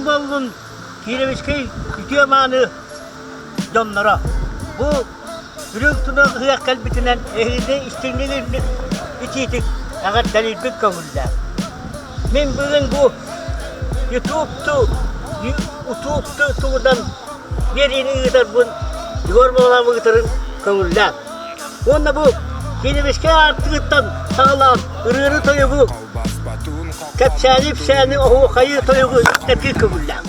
Буоллун Кировскай үтүө-мааны дьонноро! Бу үрүҥ тунах ыһыах кэлбитинэн эһигини истиҥник итиитик эҕэрдэлиирбит көҥүллээх. Мин бүгүн бу ютуб-ту ютуб-ту тугунан биэриини ыытарбын Егор Балалаев ыытарын көҥүллээх. Уонна бу Кировскай аартыгыттан саҕалаан ырыаны-тойугу Кэпсээни-ипсээни, оһуохайы, тойугу истэргэ көҥүллээх.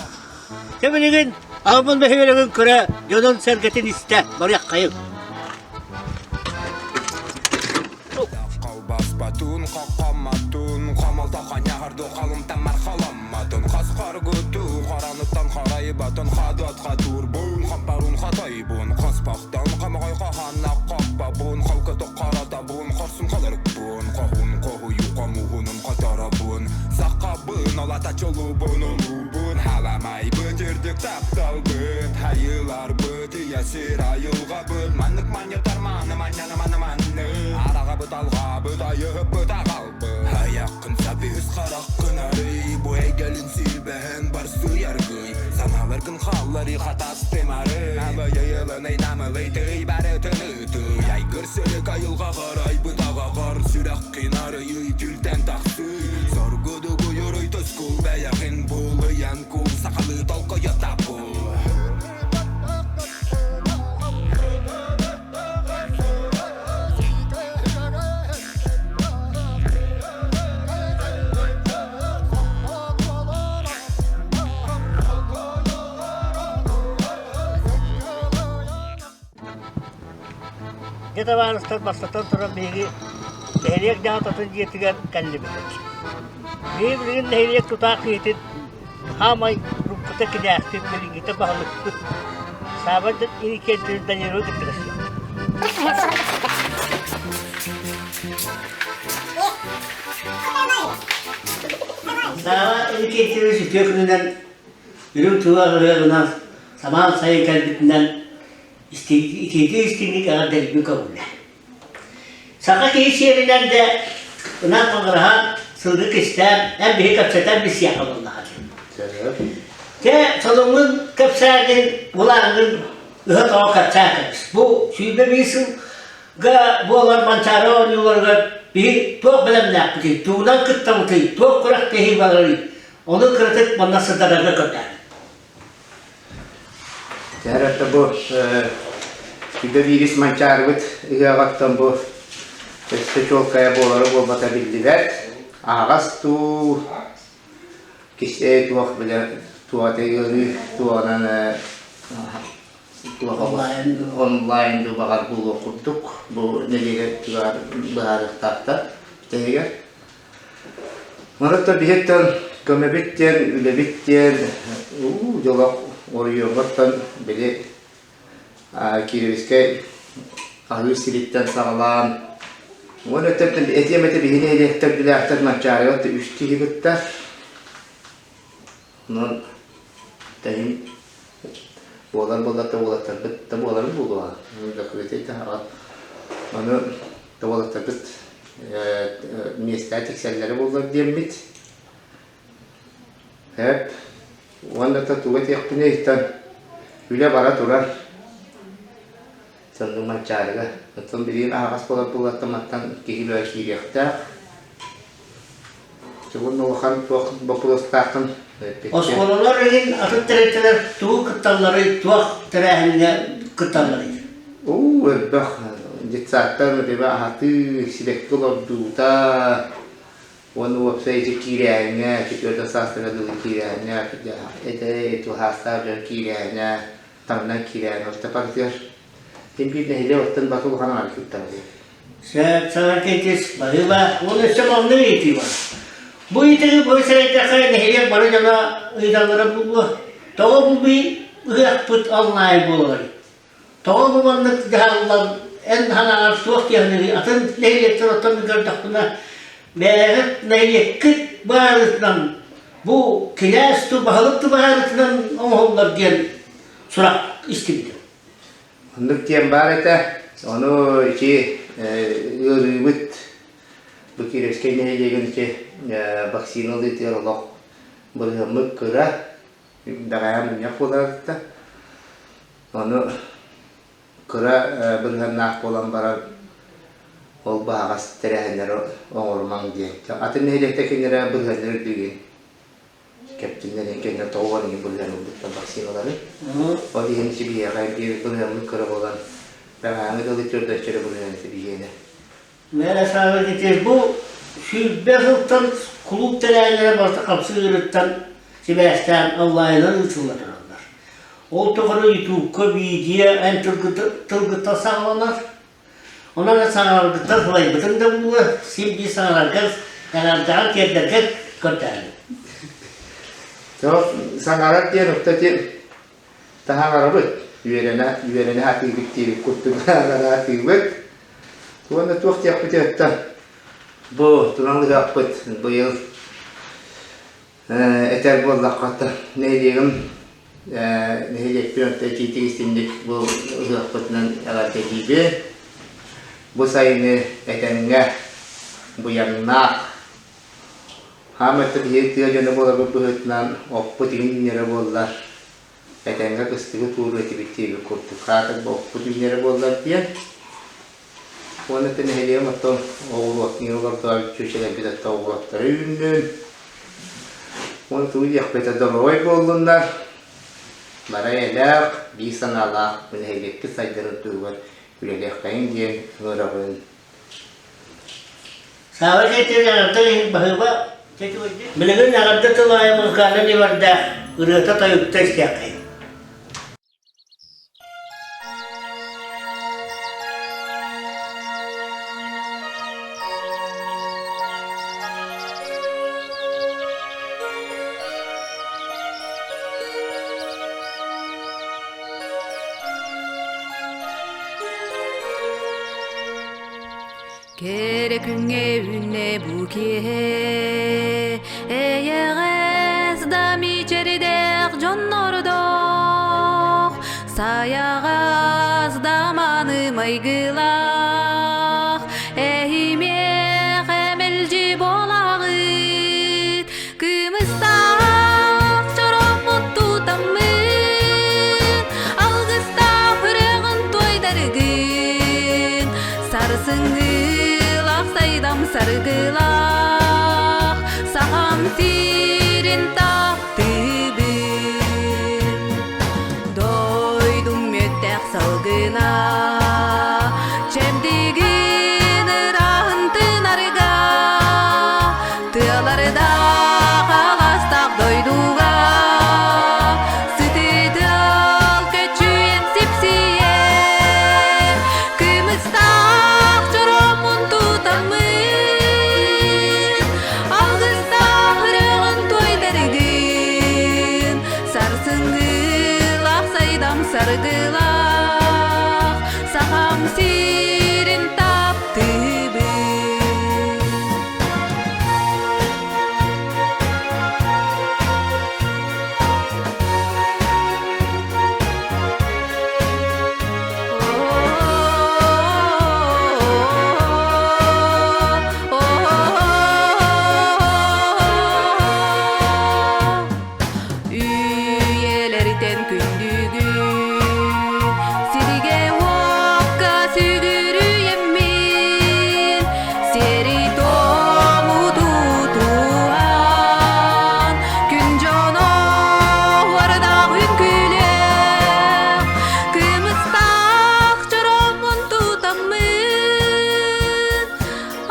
Дьэ билигин аҕабын бөһүөлэгин көрө, дьонун-сэргэтин истэ барыаххайыҥ. Колбаспатын, хоххомматын, хомолто ханьаһарду халымтаммар халамматын, хас харгыту хараныттан харайбатын, хадат хатурбун, хампарун хатайбын, хаспахтан хамаҕай хаһаанна хаппабын, халкытык харатабын, хорсун халарыкпын, хоһун хоһуйу хомуһунун хоторобун, сахабын, олата чулуубун, улуубун, халамайбыт, үрдүк тапталбыт, хайыыларбыт, ийэ сир айылҕабыт, маннык манньытар мааны манньаны маны манны, араҕабыт алҕаабыт, айыһыппыт аҕалбыт, айаххын сабыыс хараххын арый, бу эйгэлин силбэһэн барсыйаргый, санааларгын хаалларыы хатастымары, абыйыйылыный намылый тый барытын ыытый, айгыр сөлүк айылҕаҕар айбыт аҕаҕар сүрэххин арыйый түлтэн тахсый, соргудугуйуруй тускул бэйэҕин булуйан кул сахалыы толкуйу тапул. Дьэ табаарыстар бастатан туран биһиги нэһилиэк дьаһалтатын дьиэтигэр кэллибит. Биһиги билигин нэһилиэк тутаах киһитин хаамай уруккута кинээхтин билиҥҥитэ баһылыкпыт Саабай Иннокентьевич Даниловы кытта көрсүөхпүт. Сааба Иннокентьевич үтүө күнүнэн үрүҥ тыла ырыаҕынан самаан сайын кэлбитинэн итиитии-истиҥник эҕэрдэлиирбин көҥүллээ. Саха киһи сиэринэн да ынах маҕыраһан, сылгы кистээн, эн биһи кэпсэтэн билсиэххэ буоллаҕа дии. Дьэ, солуҥҥун кэпсээгин, былааҥҥын ыһа-тоҕо кэпсээн кэбис. Бу 21 сылга буолар Манчаары оонньууларыгар биһи туох бэлэмнээхпитий, тугунан кыттабытый, туох күрэхтэһии барарый, ону кыратык манна сырдатарга көрдөһөбүн. Дьэ бу Сүбэ биирис Манчаарыбыт ыһыаҕыттан бу өссө чуолкайа буолара буолбата биллибэт. Аһаҕас дуу, кистэй туох билэ туоҕа ыарыы туоҕунан туох онлайн дуу баҕар буолуох курдук бу нэдиэлэ быһаарыахтаахтар бүтэһигэр. Манна биһиттэн көмөбүт диэн, үлэбит диэн уу дьолох оройуоҥҥаттан били Кировскай аһыыр сириттэн саҕалаан уон өттүттэн этиэм этэ биһини нэһилиэктэр билээхтэр Манчаарыга үс киһи кыттар. Онон тэһин буолар буоллар да уолаттарбыт да буоларын буолуоҕа. Документы таһаҕа. Ону да уолаттарбыт миэстэ тиксэллэрэ буоллар диэммит. Эп уонна да тугу этиэхпиний ыйтан үлэ бара турар. Соннук Манчаарыга. Оттон билигин аһаҕас буолар буоллартан мантан киһи бөҕө киириэхтээх. Чугун улахан туох боппуруостааххын Оскуолалар иһин атын тэрилтэлэр тугу кытталларый, туох тэрээһиҥҥэ кытталларый? Уу, элбэх детсадтар рыба аһатыы, сибэкки олордуута, уонна уопсай ити киирээһиҥҥэ, четвертый саастарга дылы киирээһиҥҥэ, этэй туһаастаах дьон киирээһинэ, таҥнан киирээһинэ ортопартыгар Син биир нэһилиэк оттон баты улахан аҥар кыттабыт. Сөп, саҥа баһыыба. Уонна өссө маннык ыйытыы бар. Бу ыйытыгы бу сэрэйдэххэ нэһилиэк бары дьоно ыйыталлара буолуо. Тоҕо бу ыһыахпыт онлайн буоларый? Тоҕо бу маннык дьаһаллар эн санааҕар суох диэххиний атын нэһилиэктэр оттон көрдөхпүнэ бэйэҕит нэһилиэккит быһаарыытынан бу кинээс ту баһылык ту быһаарыытынан оҥоһуллар диэн сурах истибитим. Оннук диэн баар этэ. Ону ити ыарыыбыт бу Кировскай нэһилиэгин ити вакцина ылыытыгар олох бырыһыаммыт кыра. Бэҕэһээ мунньах буоларыттан. Ону кыра бырыһыаннаах буолан баран ол баһаҕас тэрээһиннэри оҥорумаҥ диэн. Атын нэһилиэктэр кинилэрэ бырыһыаннар үрдүгүн кэптиннэр кэннэ тоҕо иһин бырыһыан ылбыттар вакциналары. Ол иһин сибиһиэхэ биир бырыһыаммыт кыра буолан бэҕэһээҥҥи дылы төрдөччөрө бырыһыан сибиһиэнэ. Мэра Савельевич, бу 20 сылтан кулууп тэрээһиннэрэ барыта хамсыырыттан сибээстээн онлайнынан ыытылла тураллар. Ол тухары ютубка видео эн тылгыттан саҕаланар. Онон эн саҥараргыттан сылайбытыҥ да буолуо, син биир саҥараргар, эҕэрдэҕин тиэрдэргэр көрдөһөбүн. Саҥарар диэн укта Таһаарабыт, үөрэнэ, үөрэнэ сатыыбыт диэбит курдук сатыыбыт. Уонна туох диэхпитий оттон бу туран ыһыахпыт быйыл этэр буоллахха нэһилиэгим нэһилиэкпин оттон итиитик истиҥник бу ыһыахпытынан эҕэрдэлиибин. Бу сайыны этэҥҥэ быйаҥнаах хаам өттө биһиги тыа дьоно буоларбыт быһыытынан оппут иҥнэрэ буоллар этэҥҥэ кыстыгы туоруо этибит диэбит курдук хаатыр оппут үүнэрэ буоллар диэн уонна ити нэһилиэгим оттон оҕуруотунан олордообут чүөчэлэрбит оттон оҕуруоттара үүннүн уонна тугу диэхпит доруобай буоллуннар бары эйэлээх биир санаалаах нэһилиэкпит сайдарын туһугар үлэлиэххэйиҥ диэн ыҥырабын. Саала дьиэтигэр эҕэрдэ иһин баһыыба Билигин эҕэрдэ тыл аайы музыкальнай нүмэрдээх ырыата-тойукта истиэххэйиҥ. Кэрэ күҥҥэ үүннэ бу киэһэ Эйэҕэс да мичэрдээх дьоннордоох Сайаҕас да мааны майгылаах Эһимиэхэ мэлдьи буолаҕыт Кымыстаах чороммут тутаммыт Алгыстаах ырыаҕын туойдаргын Сарсыҥҥылаах сайдам саргылаах Сахам сирин таптыыбын Дойдум мүөттээх салгына Чэбдигин ырааһын тынарга Тыалардаах алаастаах дойдуга Сытытыл көччүйэн сипсийэ Кымыстаах чороммун тутаммын Алгыстаах ырыаҕын туойдаргын Сарсыҥҥылаах сайдам саргылаах Сахам сирин таптыыбын. Үйэлэртэн күндүгүн сиргэ-уокка сүгүрүйэммин сиэри-туому тутуһан күн дьоно уордаах үҥкүүлээх кымыстаах чороммун тутаммын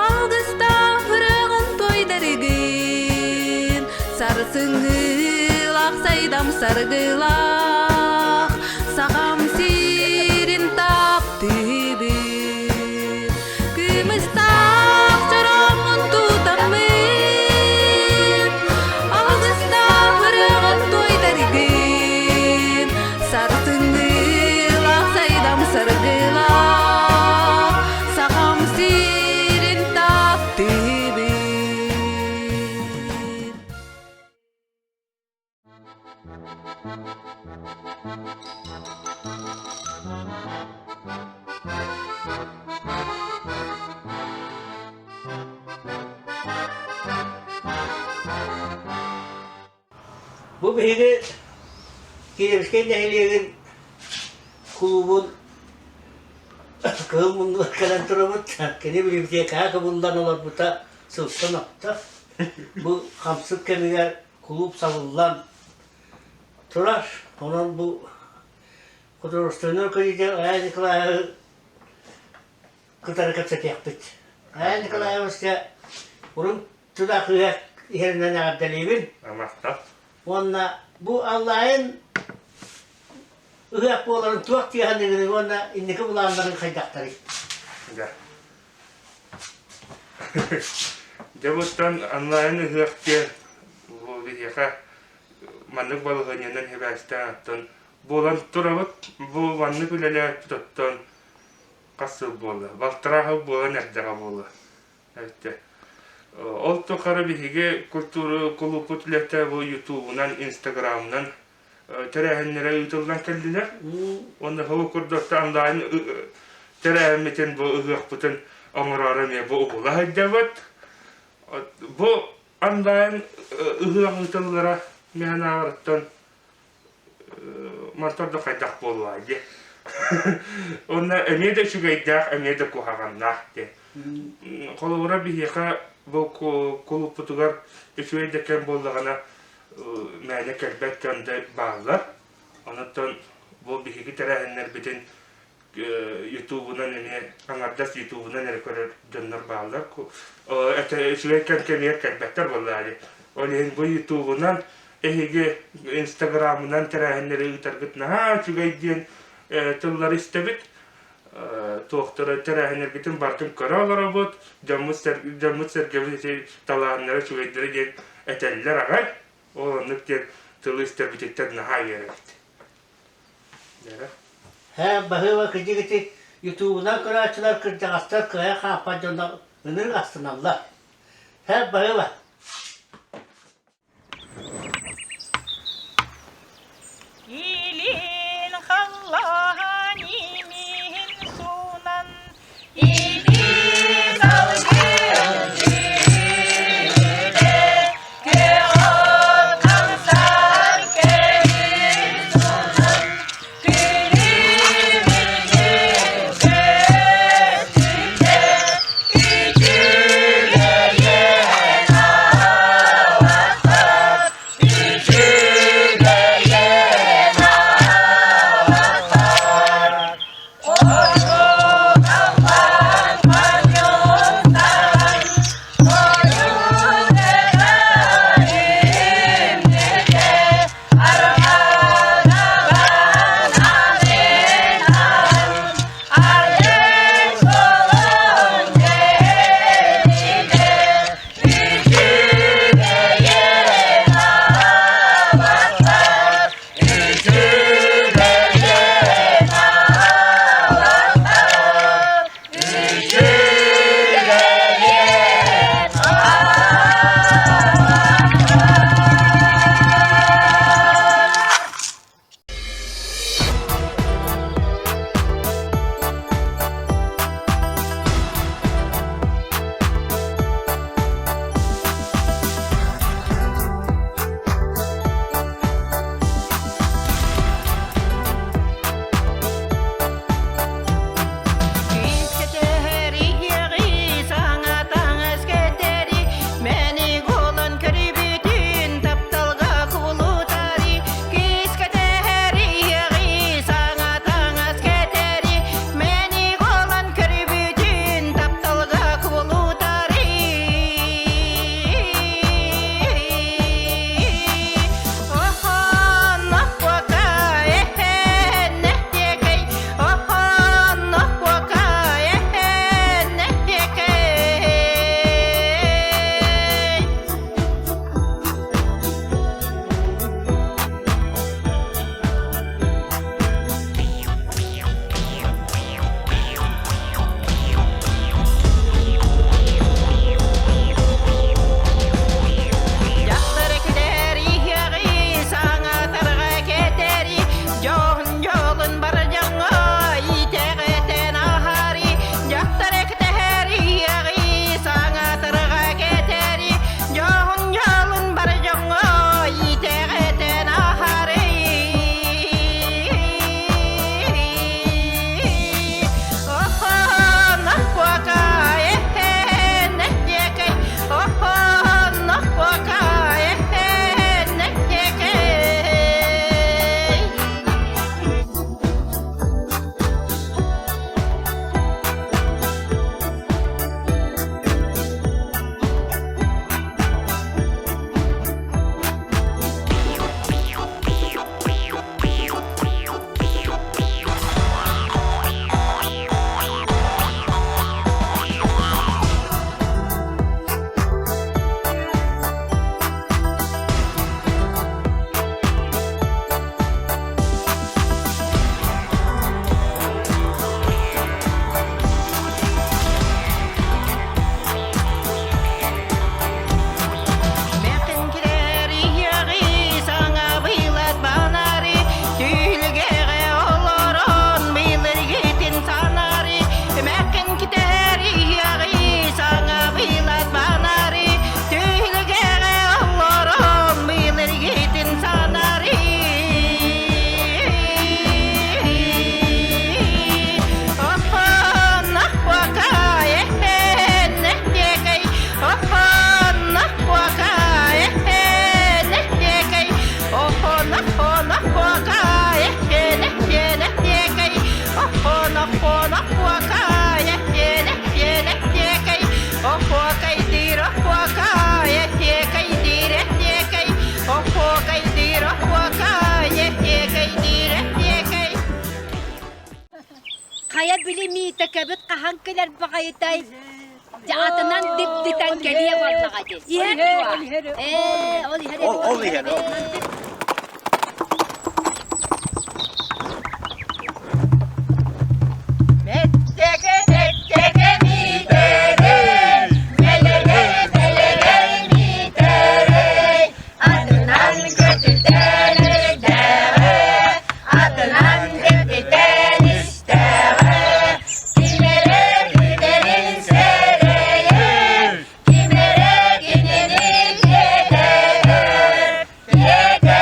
Алгыстаах ырыаҕын туойдаргын Сарсыҥҥылаах сайдам саргылаах Сахам сирин таптыыбын Кымыстаах чороҥмун тутаммын Алгыстаах ырыаҕын туойдаргын Сарсыҥҥылаах сайдам саргылаах Сахам сирин таптыыбын. Бу биһиги Кировскай нэһилиэгин кулуубун кыһыл муннугар кэлэн турабыт. Кини библиотекаҕа кыбыллан олорбута сылтан охто. Бу хамсык кэмигэр кулууп сабыллан турар. Онон бу художественнай руководитель Ая Николаевы кытары кэпсэтиэхпит. Ая Николаевичка урун туда кыыһа иһэринэн эҕэрдэлиибин. Махтал. Уонна бу онлайн ыһыах буоларын туох тиэхэнигиний уонна инники былааннарын хайдахтарый? Дьэ. Дьэ буттан онлайн ыһыах диэн бу биһиэхэ маннык балаһыанньанан сибээстээн оттон буолан турабыт. Бу маннык үлэлээппит оттон хас сыл буолла? Балтараа сыл буолан эрдэҕэ буолла. Эттэ. Ол тухары биһиги культура кулууппут үлэтэ бу Ютубунан, Инстаграмынан тэрээһиннэрэ ыытыллан кэллилэр. Уонна ол курдук онлайн тэрээһиммитин бу ыһыахпытын оҥороору эмиэ бу уһула сылдьабыт. Бу онлайн ыһыах ыытыллара мин ааҕарыттан мантан да хайдах буолуой диэ. Уонна эмиэ да үчүгэйдээх, эмиэ да куһаҕаннаах диэ. Холобура биһиэхэ бу кулууппутугар үчүгэй да кэм буоллаҕына мээнэ кэлбэт дьон да бааллар. Онон бу биһиги тэрээһиннэрбитин ютубунан эмиэ аҥардас ютубунан эрэ көрөр дьоннор бааллар. Үчүгэй кэм кэмигэр кэлбэттэр буоллаҕа дии. Ол иһин бу ютубунан эһиги инстаграмынан тэрээһиннэри ыытаргыт наһаа үчүгэй диэн тыллары истэбит. Туохтара тэрээһиннэргитин барытын көрө олоробут, дьоммут-сэргэбит ити талааннара үчүгэйдэрэ диэн этэллэр аҕай. Ол оннук диэн тылы истэрбититтэн наһаа үөрэбит. Һээ, баһыыба кырдьык ити ютубунан көрөөччүлэр кырдьаҕастар кыайа хааппат дьоннор ынырык астыналлар. Һээ, баһыыба. Илин халлаан имиин суунан Ити салгын сирде Көҕөт хамсар көмүс суунан Күлүмүрдү көстүтэ Үчүгэйин аалаттар Үчүгэйин аалаттар. Оһуокайдыыр оһуокай, эһиэкэйдиир эһиэкэй, Оһуокайдыыр оһуокай, эһиэкэйдиир эһиэкэй. Хайа били Миитэкэбит хаһан кэлэр баҕайытай? Дьэ атынан дибдитэн кэлиэ буоллаҕа дии. Иһэр дуо? Ээ, ол иһэр Ол ол иһэр. Мэттэкэ, мэттэкэ миитэрэй, мэлэгэй, мэлэгэй миитэрэй, атынан көтүтэн эрдэҕэ, атынан көтүтэн истэҕэ, ким эрэ күтэрин сэрэйэр, ким эрэ кинини кэтэтэр, кэтэтэр.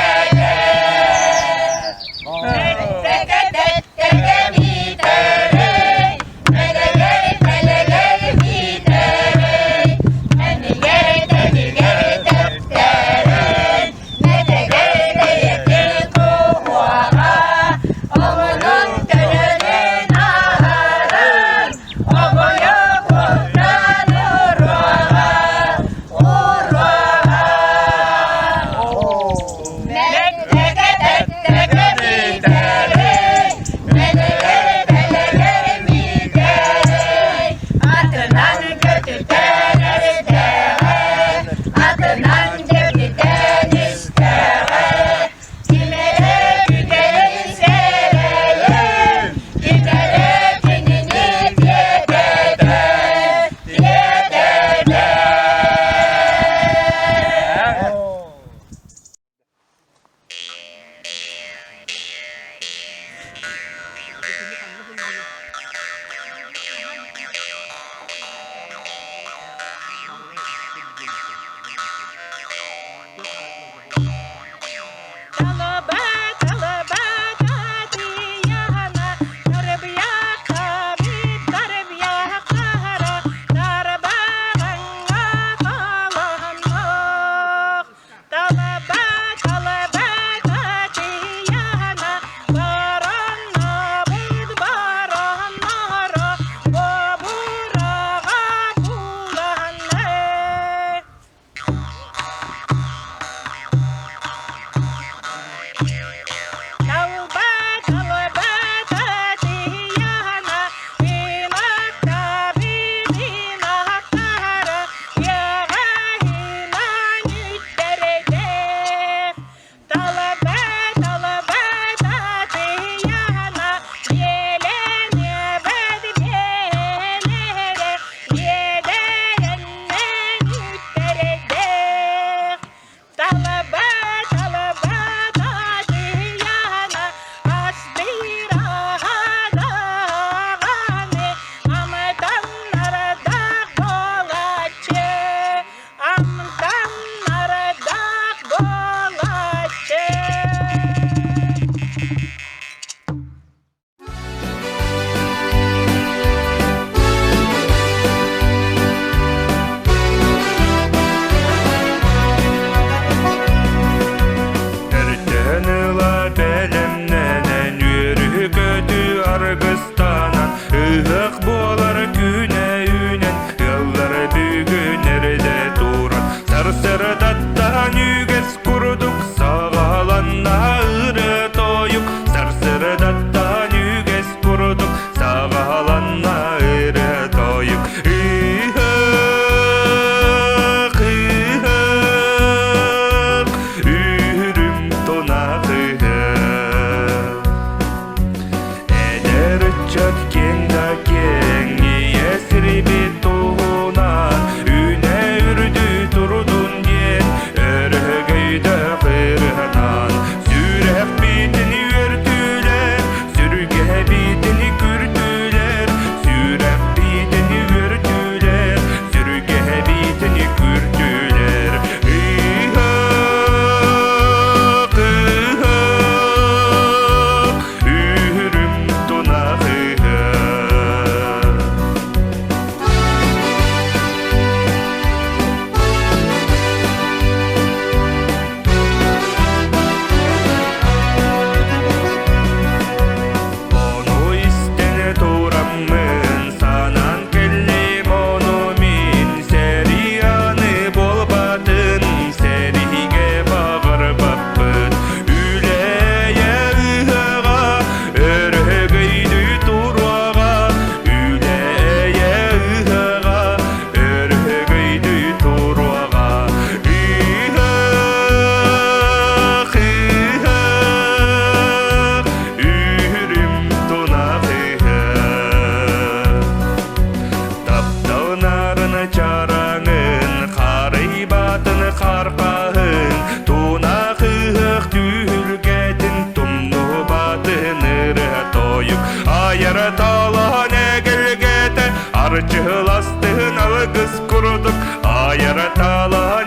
Айара таалаһан эгэлгэтэ, арчыһыластыһын алгыс курдук, айара таалаһан.